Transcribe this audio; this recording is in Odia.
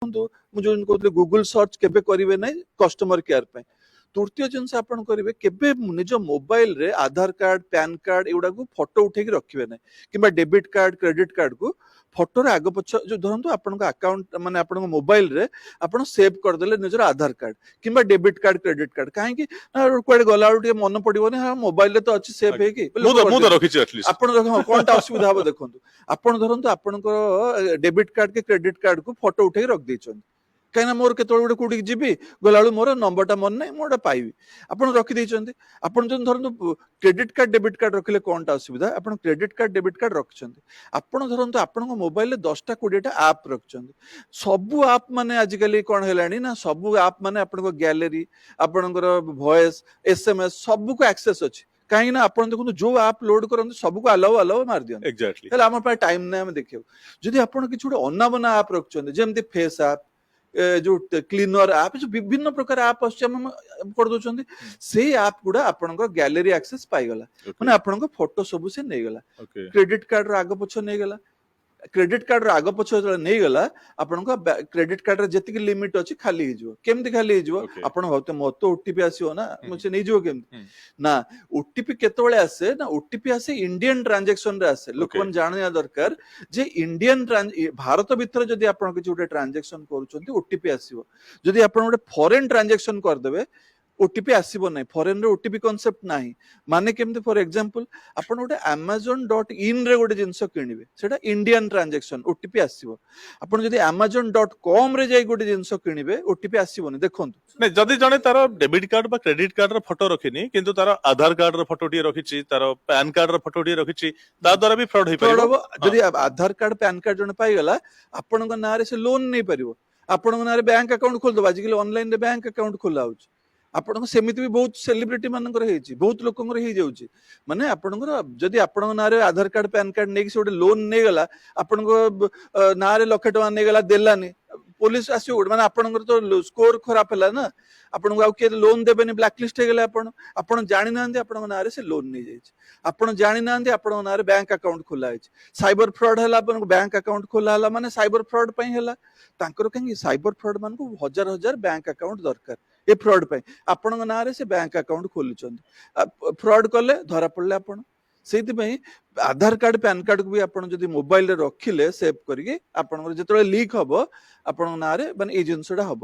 ଦେଖନ୍ତୁ, ମୁଁ ଯୋଉ କହୁଥିଲି, ଗୁଗୁଲ ସର୍ଚ୍ଚ କେବେ କରିବେ ନାହିଁ କଷ୍ଟମର କେୟାର ପାଇଁ। ତୃତୀୟ ଜିନିଷ ଆପଣ କରିବେ, କେବେ ନିଜ ମୋବାଇଲରେ ଆଧାର କାର୍ଡ, ପ୍ୟାନ କାର୍ଡ ଏଗୁଡାକୁ ଫଟୋ ଉଠେଇକି ରଖିବେ ନାହିଁ, କିମ୍ବା ଡେବିଟ୍ କାର୍ଡ, କ୍ରେଡିଟ୍ କାର୍ଡକୁ ଫଟୋର ଆଗ ପଛ। ଯୋଉ ଧରନ୍ତୁ ଆପଣଙ୍କ ଆକାଉଣ୍ଟ, ମାନେ ଆପଣଙ୍କ ମୋବାଇଲରେ ଆପଣ ସେଭ୍ କରିଦେଲେ ନିଜର ଆଧାର କାର୍ଡ କିମ୍ବା ଡେବିଟ୍ କାର୍ଡ, କ୍ରେଡିଟ୍ କାର୍ଡ। କାହିଁକି ନା କୁଆଡେ ଗଲାବେଳକୁ ଟିକେ ମନେ ପଡିବନି, ହଁ, ମୋବାଇଲରେ ତ ଅଛି ସେଭ୍ ହେଇକି। ମୁଁ ତ ରଖିଛି ଆଟଲିଷ୍ଟ। ଆପଣ ଦେଖ, ହଁ, କଣଟା ଅସୁବିଧା ହବ ଦେଖନ୍ତୁ। ଆପଣ ଧରନ୍ତୁ ଆପଣଙ୍କର ଡେବିଟ୍ କାର୍ଡ କି କ୍ରେଡିଟ୍ କାର୍ଡକୁ ଫଟୋ ଉଠେଇକି ରଖିଦେଇଛନ୍ତି, କାହିଁକିନା ମୋର କେତେବେଳେ ଗୋଟେ କୋଉଠିକି ଯିବି, ଗଲାବେଳକୁ ମୋର ନମ୍ବରଟା ମନେ ନାହିଁ, ମୁଁ ଗୋଟେ ପାଇବି, ଆପଣ ରଖିଦେଇଛନ୍ତି। ଆପଣ ଯଦି ଧରନ୍ତୁ କ୍ରେଡିଟ୍ କାର୍ଡ, ଡେବିଟ୍ କାର୍ଡ ରଖିଲେ କଣଟା ଅସୁବିଧା? ଆପଣ କ୍ରେଡିଟ୍ କାର୍ଡ, ଡେବିଟ୍ କାର୍ଡ ରଖିଛନ୍ତି, ଆପଣ ଧରନ୍ତୁ ଆପଣଙ୍କ ମୋବାଇଲରେ 10ଟା 20ଟା ଆପ୍ ରଖିଛନ୍ତି। ସବୁ ଆପ୍ ମାନେ ଆଜିକାଲି କଣ ହେଲାଣି ନା ସବୁ ଆପ୍ ମାନେ ଆପଣଙ୍କ ଗ୍ୟାଲେରୀ, ଆପଣଙ୍କର ଭଏସ, ଏସଏମଏସ୍ ସବୁକୁ ଆକ୍ସେସ୍ ଅଛି। କାହିଁକି ନା ଆପଣ ଦେଖନ୍ତୁ, ଯୋଉ ଆପ୍ ଲୋଡ୍ କରନ୍ତି, ସବୁକୁ ଆଲାଉ ଆଲାଉ ମାରି ଦିଅନ୍ତି। ହେଲେ ଆମ ପାଇଁ ଟାଇମ୍ ନାହିଁ ଆମେ ଦେଖିବାକୁ। ଯଦି ଆପଣ କିଛି ଗୋଟେ ଅନାବନା ଆପ୍ ରଖୁଛନ୍ତି, ଯେମିତି ଫେସ୍ ଆପ୍, ଯୋଉ କ୍ଲିନର ଆପ୍, ଯୋଉ ବିଭିନ୍ନ ପ୍ରକାର ଆପ୍ ଆସୁଛି, ଆମେ କରିଦଉଛନ୍ତି, ସେଇ ଆପ୍ ଗୁଡା ଆପଣଙ୍କ ଗ୍ୟାଲେରୀ ଆକ୍ସେସ୍ ପାଇଗଲା, ମାନେ ଆପଣଙ୍କ ଫଟୋ ସବୁ ସେ ନେଇଗଲା। କ୍ରେଡିଟ୍ କାର୍ଡର ଆଗ ପଛ ନେଇଗଲା। କ୍ରେଡିଟ୍ କାର୍ଡର ଆଗ ପଛ ଯେତେବେଳେ ନେଇଗଲା, ଆପଣଙ୍କ କ୍ରେଡିଟ୍ କାର୍ଡରେ ଯେତିକି ଲିମିଟ ଅଛି ଖାଲି ହେଇଯିବ। କେମିତି ଖାଲି ହେଇଯିବ? ଆପଣ ଭାବୁଥିବେ, ମୋର ତ ଓଟିପି ଆସିବ ନା, ମୁଁ ସେ ନେଇଯିବ କେମିତି? ନା, ଓଟିପି କେତେବେଳେ ଆସେ ନା ଓଟିପି ଆସେ ଇଣ୍ଡିଆନ ଟ୍ରାଞ୍ଜାକ୍ସନ ରେ ଆସେ। ଲୋକମାନେ ଜାଣିବା ଦରକାର ଯେ ଇଣ୍ଡିଆନ, ଭାରତ ଭିତରେ ଯଦି ଆପଣ କିଛି ଗୋଟେ ଟ୍ରାଞ୍ଜାକ୍ସନ କରୁଛନ୍ତି, ଓଟିପି ଆସିବ। ଯଦି ଆପଣ ଗୋଟେ ଫରେନ ଟ୍ରାଞ୍ଜାକ୍ସନ କରିଦେବେ, ଓଟିପି ଆସିବ ନାହିଁ। ଫରେନ ରେ ଓଟିପି କନସେପ୍ଟ ନାହିଁ। ମାନେ କେମିତି? ଫର ଏକ୍ସାମ୍ପଲ, ଆପଣ ଗୋଟେ ଆମାଜନ.ଇନ୍ ରେ ଗୋଟେ ଜିନିଷ କିଣିବେ, ସେଟା ଇଣ୍ଡିଆନ ଟ୍ରାଞ୍ଜାକ୍ସନ, ଓଟିପି ଆସିବ। ଆପଣ ଯଦି ଆମାଜନ.କମ ରେ ଯାଇ ଗୋଟେ ଜିନିଷ କିଣିବେ, ଓଟିପି ଆସିବନି। ଦେଖନ୍ତୁ। ନାଇଁ, ଯଦି ଜଣେ ତାର ଡେବିଟ୍ କାର୍ଡ ବା କ୍ରେଡିଟ୍ କାର୍ଡ ର ଫଟୋ ରଖିନି, କିନ୍ତୁ ତାର ଆଧାର କାର୍ଡ ର ଫଟୋ ଟିଏ ରଖିଛି, ତାର ପ୍ୟାନ କାର୍ଡ ର ଫଟୋ ଟିଏ ରଖିଛି, ତା ଦ୍ୱାରା ବି ଫ୍ରଡ ଫ୍ରଡ ହେଇପାରିବ? ହବ। ଯଦି ଆଧାର କାର୍ଡ, ପ୍ୟାନ କାର୍ଡ ଜଣେ ପାଇଗଲା, ଆପଣଙ୍କ ନାଁରେ ସେ ଲୋନ ନେଇପାରିବ, ଆପଣଙ୍କ ନାଁରେ ବ୍ୟାଙ୍କ ଆକାଉଣ୍ଟ ଖୋଲିଦବ। ଆଜିକାଲି ଅନଲାଇନରେ ବ୍ୟାଙ୍କ ଆକାଉଣ୍ଟ ଖୋଲା ହଉଛି ଆପଣଙ୍କ। ସେମିତି ବି ବହୁତ ସେଲିବ୍ରିଟି ମାନଙ୍କର ହେଇଛି, ବହୁତ ଲୋକଙ୍କର ହେଇଯାଉଛି। ମାନେ ଆପଣଙ୍କର ଯଦି ଆପଣଙ୍କ ନାଁରେ ଆଧାର କାର୍ଡ, ପ୍ୟାନ କାର୍ଡ ନେଇକି ସେ ଗୋଟେ ଲୋନ ନେଇଗଲା, ଆପଣଙ୍କ ନାଁରେ 1 ଲକ୍ଷ ଟଙ୍କା ନେଇଗଲା, ଦେଲାନି, ପୋଲିସ ଆସିବ ଗୋଟେ। ମାନେ ଆପଣଙ୍କର ତ ସ୍କୋର ଖରାପ ହେଲା ନା, ଆପଣଙ୍କୁ ଆଉ କିଏ ଲୋନ ଦେବେନି, ବ୍ଲାକ୍ ଲିଷ୍ଟ ହେଇଗଲେ ଆପଣ। ଆପଣ ଜାଣିନାହାନ୍ତି ଆପଣଙ୍କ ନାଁରେ ସେ ଲୋନ ନେଇଯାଇଛି, ଆପଣ ଜାଣିନାହାନ୍ତି ଆପଣଙ୍କ ନାଁରେ ବ୍ୟାଙ୍କ ଆକାଉଣ୍ଟ ଖୋଲା ହେଇଛି। ସାଇବର ଫ୍ରଡ ହେଲା। ଆପଣଙ୍କ ବ୍ୟାଙ୍କ ଆକାଉଣ୍ଟ ଖୋଲା ହେଲା ମାନେ ସାଇବର ଫ୍ରଡ ପାଇଁ ହେଲା ତାଙ୍କର। କାହିଁକି? ସାଇବର ଫ୍ରଡ ମାନଙ୍କୁ ହଜାର ହଜାର ବ୍ୟାଙ୍କ ଆକାଉଣ୍ଟ ଦରକାର ଏ ଫ୍ରଡ ପାଇଁ। ଆପଣଙ୍କ ନାଁରେ ସେ ବ୍ୟାଙ୍କ ଆକାଉଣ୍ଟ ଖୋଲୁଛନ୍ତି, ଫ୍ରଡ କଲେ ଧରା ପଡିଲେ ଆପଣ। ସେଇଥିପାଇଁ ଆଧାର କାର୍ଡ, ପ୍ୟାନ କାର୍ଡକୁ ବି ଆପଣ ଯଦି ମୋବାଇଲରେ ରଖିଲେ ସେଭ୍ କରିକି, ଆପଣଙ୍କର ଯେତେବେଳେ ଲିକ୍ ହବ ଆପଣଙ୍କ ନାଁରେ, ମାନେ ଏଇ ଜିନିଷଟା ହବ।